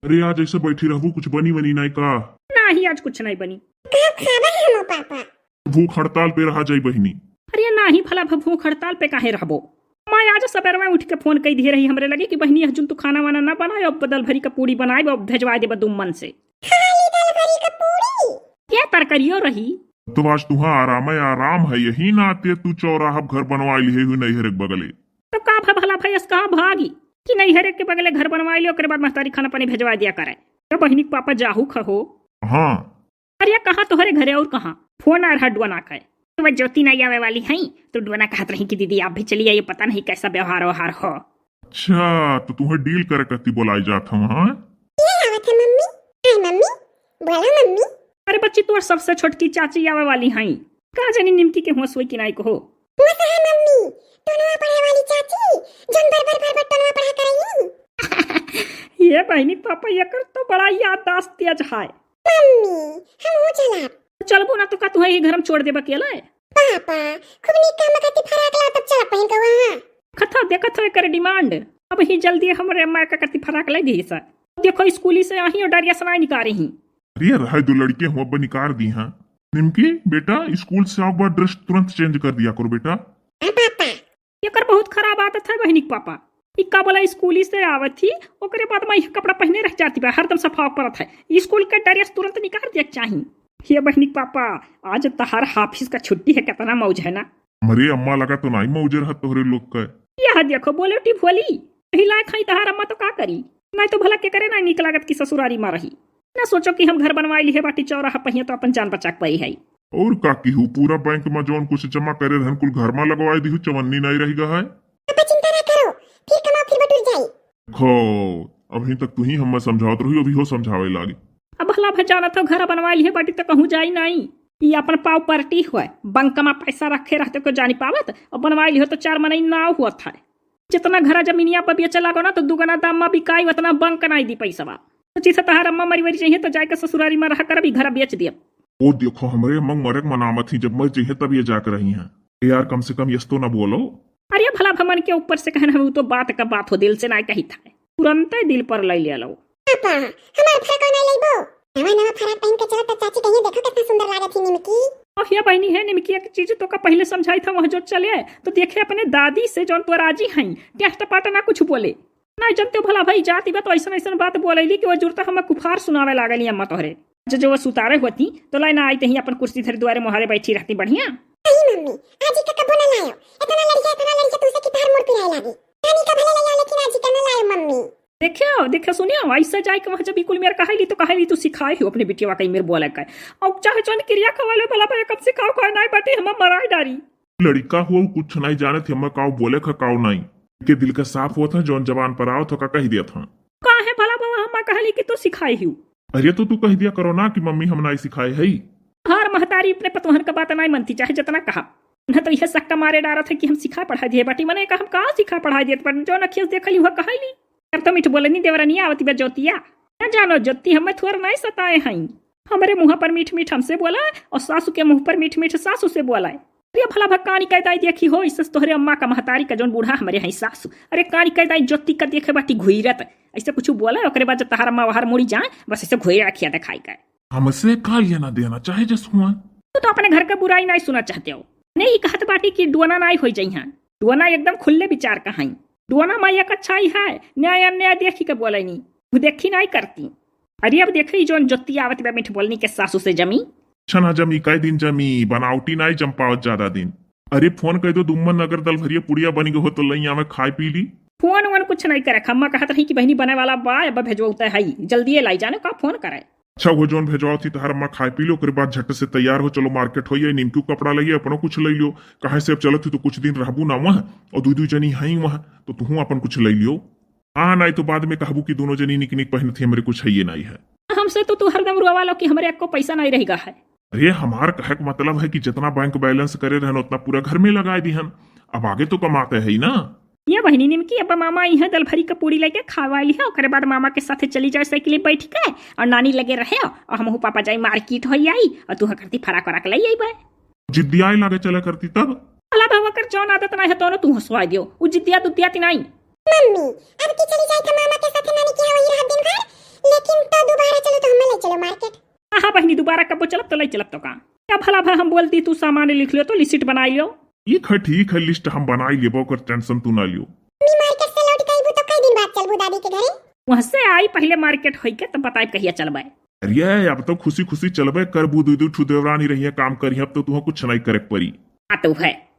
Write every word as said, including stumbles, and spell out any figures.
अरे आज ऐसे बैठी रहबू, कुछ बनी वनी नाई का? नाही, आज कुछ नाही बनी। का खाबा है हमो पापा? भूख हड़ताल पे रहा जाई बहिनी। अरे नाही भला भ-, भूख हड़ताल पे काहे रहबो? मैं आज सबेरवा उठ के फोन कई दिए रही हमरे लगे कि बहिनी, आज तू खाना वाना ना बनाए, अब दल भरी का पूड़ी बनाए, अब भेजवा देबा दुम्मन से। खाली दल भरी का पूड़ी? ये तरकारियो रही। तो आज तुहा आराम है, आराम है, यही नाते तू चौराहा घर बनवा लिहे हुई नैहर के बगले। तो का भ-, भला भैया से कहाँ भागी कि नैहर के बगले घर बनवा लियो, ओकरे बाद महतारी खाना पानी भेजवा दिया करे। तो बहिनी के पापा जाहू खहो। हाँ। अरे कहाँ तोहरे घरे और कहाँ? फोन आ रहा डुअना का। तो वह ज्योति नहीं आवे वाली है, तो डुअना कहत रही कि दीदी आप भी चली आइए, पता नहीं कैसा व्यवहार व्यवहार हो। अच्छा, तो तुम्हें डील करे कती बोलाई जात हम, हाँ? ये आवत है मम्मी। हाय मम्मी, बोला मम्मी। अरे बच्ची, तोर सबसे छोटकी चाची आवे वाली है। का जानी निमकी के होश होई कि नाई कहो। वो तो है मम्मी, टोनवा पढ़े वाली चाची, जौन बर बर बर बर टोनवा पढ़ा करई। ये बहिनी पापा, एकर तो बड़ा याददाश्त तेज है। मम्मी, हम हो चला। चलबो ना तो का तुहे ही घर में छोड़ देबा अकेला है? पापा, खूब नीक काम खातिर फराक ला, तब चला पहिन के वहाँ। खथा देखत हो एकर डिमांड। अब ही जल्दी हमरे अम्मा का करती फराक ले दी सर। देखो स्कूली से आही और डरिया सनाई निकारे ही। अरे रहे दो लड़के हुआ बा निकार दी हाँ। निमकी बेटा, स्कूल से आओ बाद ड्रेस तुरंत चेंज कर दिया करो बेटा। हाँ पापा। एकर बहुत खराब आदत है बहिनी के पापा। ई का बोला स्कूली से आवत ही, ओकरे बाद में यह कपड़ा पहने रह जाती बा, हरदम सफाव परत है। स्कूल के ड्रेस तुरंत निकाल दिया के चाही। हे बहिनी के पापा, आज तहार हाफिज का छुट्टी है, कितना मौज है ना। मरे अम्मा लगा तो नाई मौज रहत तोहरे लोग का। यह देखो बोले टी भोली, यही लायक है तहार अम्मा तो का करी। नहीं तो भला के करे ना नीक लागत की ससुरारी मा रही। ना सोचो कि हम घर बनवाई लिहे बाटी चौराहा पहिया तो अपन जान बचा के परी है। और का की हूँ, पूरा बैंक में जौन कुछ जमा करे रहन कुल घर में लगवाई दी हूँ, चवन्नी नहीं रह गया है। पापा चिंता ना करो, फिर कमाओ फिर बटुर जाई। खो, अभी तक तू ही हमें समझावत रही, अभी हो समझावे लागी। अब भला भे जानत हो घर बनवाई लिहे बाटी तो कहूँ जाई नहीं। ई अपन पाव पार्टी हुआ, बैंक में पैसा रखे रहते को जानी पावत, और बनवाई लिहो तो चार मनई नाव हुआ था। जितना घरा जमीनिया पर बेचे लागो ना तो दुगना दाम में बिकाई, उतना बैंक नहीं दी पैसा बा। तो जैसे तहार अम्मा मरी वरी चाहिए तो जाके ससुरारी में रहा कर, अभी घर बेच दिया। ओ देखो, हमरे अम्मा मरे के मनामत ही, जब मर जइहे तब ये जाके रही हैं। ए यार, कम से कम यस तो ना बोलो। अरे भला भमन के ऊपर से कहना, वो तो बात का बात हो, दिल से ना कही था, तुरंत दिल पर ले ले लो। पापा, हमार फरक ना लेबो? नवा नवा फराक पहन के चलत त चाची कहिए, "देखो कितना सुंदर लागत ही निमकी।" और ये बहनी है निमकी, एक चीज तो का पहले समझाई था, वह जो चले तो देखे अपने दादी से, जौन तो राजी हैं, टेस्ट पाट ना कुछ बोले। नहीं जनते हो भला भाई, जाति बा तो ऐसन ऐसन बात बोलैली कि वो जुरता हमें कुफार सुनावे लागल अम्मा तोहरे। जो, जो वो सुतारे होती तो लाई ना आई तही अपन कुर्सी धर दुआरे मोहारे बैठी रहती बढ़िया। नहीं मम्मी, आज ही का कबो ना लायो। इतना लड़िया, इतना लड़िया तुमसे की तार मोड़ पिराए लागी। नानी का भले लायो लेकिन आज ही का ना लायो मम्मी। देखियो, देखियो, सुनियो, ऐसे जाए के वहाँ जब ई कुल मेर कहाई ली तो कहाई ली तू सिखाए हो अपने बिटिया का ई मेर बोले का। और चाहे जौन क्रिया खवाले भला भाई कब सिखाओ का नहीं बाटे हम मराई डारी। लड़िका हो, कुछ नहीं जानत, हमें काव बोले का काव नहीं। के दिल का साफ होत है, जौन जबान पर आवत हो का कह दिया था। काहे भला बाबा हमें कहली कि तू सिखाई ही? अरे तो तू कह दिया करो ना कि मम्मी हम नहीं सिखाए है। हर महतारी अपने पतोहन का बात नहीं मनती, चाहे जितना कहा। न तो यह सक्का मारे डारत है कि हम सिखा पढ़ा दिए बाटी, मने का हम का सिखा पढ़ा दिए, पर जौन अखियस देखली हुआ कहली। अब तो मीठ बोले नहीं देवरनिया आवती बा ज्योतिया। न जानो ज्योति हमें थोर नहीं सताए हैं। हमरे मुँह पर मीठ मीठ हमसे बोला और सासू के मुँह पर मीठ मीठ सासू से बोला। अरे भला भक्कानी कहता है, देखी हो, इससे तोहरे अम्मा का महतारी का जौन बूढ़ा हमरे हैं सासू। अरे कानी कहता है, ज्योति का देखे बाटी घुईरत। ऐसे कुछ बोला, ओकरे बाद जब तहार अम्मा बाहर मुड़ी जाए, बस ऐसे घुईरा रखिया दिखाई का। हमसे का लेना देना, चाहे जस हुआ। तू तो अपने घर का बुराई नहीं सुना चाहते हो। नहीं कहत बाटी कि डुअना नहीं हो जाई हैं। डुअना एकदम खुले विचार का हैं। डुअना माई एक अच्छाई है, न्याय अन्याय देखी के बोले नहीं। वो देखी नहीं करती। अरे अब देखे, ई जौन ज्योति आवत बा मीठ बोलनी के सासू से जमी। छना जमी, कई दिन जमी, बनावटी नाई जम पावत ज्यादा दिन। अरे फोन कह दो दुम्मन, अगर दल भरिया पुड़िया बन गए हो तो लई आवे खाए पी ली। फोन वोन कुछ नहीं करे, अम्मा कहत रही कि बहनी बने वाला बा, अब भेजवा उतर है, जल्दी लाई जाने का फोन करे। अच्छा, वो जौन भेजवाओ थी तहार अम्मा खाए पी लो, ओकरे बाद झट से तैयार हो, चलो मार्केट हो, ये निमकी कपड़ा लइए, अपनो कुछ ले लियो। काहे से अब चलत थी तो कुछ दिन रहबू ना वहाँ, और दू दू जनी हई वहाँ, तो तुहू अपन कुछ ले लियो। हाँ, नहीं तो बाद में कहबू कि दोनों जनी निक निक पहनत ही, हमरे कुछ है ये नहीं है। हमसे तो तू हरदम रोवा लो कि हमरे एको पैसा नहीं रहेगा है। अरे, हमार कहे के मतलब है कि जितना बैंक बैलेंस करे रहन, उतना पूरा घर में लगाए दिहन। अब आगे तो कमाते है ही ना। ये बहिनी निमकी, अब मामा आई है, दल भरी का पूड़ी लेके खावा ली है, ओकरे बाद मामा के साथे चली जाए साइकिल बैठ के, और नानी लगे रहे, और हमहू पापा जाई मार्केट हो आई, और तू करती फराक वराक ले आई बे। जिद्दियाए लागे चला करती तब। अला बाबा कर जौन आदत ना है, तोनो तू हंसवा दियो, उ जिद्दिया दुद्दिया ती नहीं। मम्मी, अब की चली जाए तो मामा के साथे नानी के यहाँ वही रह दिन भर, ले बारा कबो चलब तो लई चलब तो का? या भला भा हम बोल दी, तू सामान लिख लियो तो लिस्ट बनाई लियो। ठीक है, ठीक है, लिस्ट हम बनाई लेबो, ओकर टेंशन तू ना लियो। मम्मी, मार्केट से लौट के अइबू तो कई दिन बाद चलबू दादी के घरे? वहाँ से आई पहले मार्केट होई के, तब बताई कहिया चलबे। अरे, अब तो खुशी खुशी चलबे करबू, दू दू ठू देवरानी रहिए काम करी, अब तो तुहा कुछ नहीं करे के पड़ी। हाँ तो है,